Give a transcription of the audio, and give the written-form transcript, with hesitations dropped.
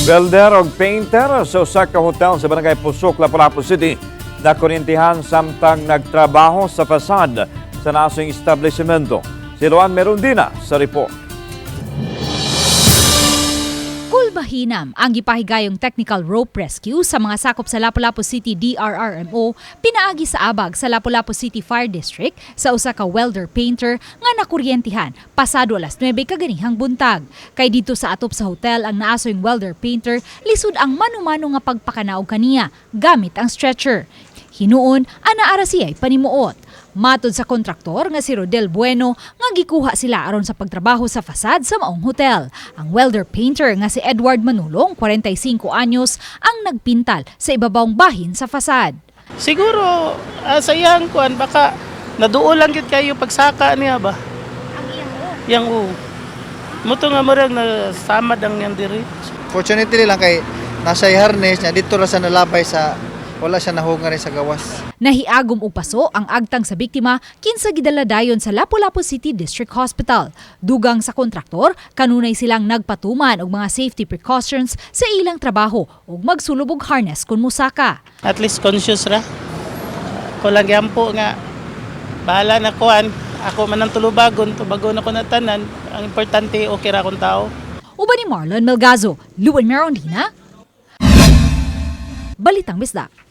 Welder og painter sa usa ka hotel sa Barangay Pusok, Lapu-Lapu City nakuryentihan samtang nagtrabaho sa fasad sa nasong establishmento. Si Luan Merundina sa report. Kulbahinam ang gipahigayong technical rope rescue sa mga sakop sa Lapu-Lapu City DRRMO pinaagi sa abag sa Lapu-Lapu City Fire District sa usa ka welder painter nga nakuryentihan pasado alas 9 kaganihang buntag. Kay didto sa atop sa hotel ang naasoyng welder painter, lisod ang mano-mano nga pagpakanaog kaniya gamit ang stretcher. Hinuon, ana ara siya'y panimuot. Matod sa kontraktor nga si Rodel Bueno nga gikuha sila aron sa pagtrabaho sa fasad sa maong hotel. Ang welder painter nga si Edward Manulong, 45 anyos, ang nagpintal sa ibabawng bahin sa fasad. Siguro sa iyang kuan baka naduol lang gyud kayo pagsaka niya ba. Ang iyang u. Yang u. Muto nga murag nasamad ang yang diri. Fortunately lang kay nasa harness niya dito ra sa nalabay sa wala siya nahunga rin sa gawas. Nahiagom og paso ang agtang sa biktima kinsa gidala dayon sa Lapu-Lapu City District Hospital. Dugang sa kontraktor, kanunay silang nagpatuman og mga safety precautions sa ilang trabaho ug magsulob og harness kun musaka. At least conscious ra. Ko lang gyampo nga bahala na kuan. Ako man ang tulubagon, tubagon ako na tanan. Ang importante okay ra akong tao. Uban ni Marlon Melgazo, Luan Merondina, Balitang Bisdak.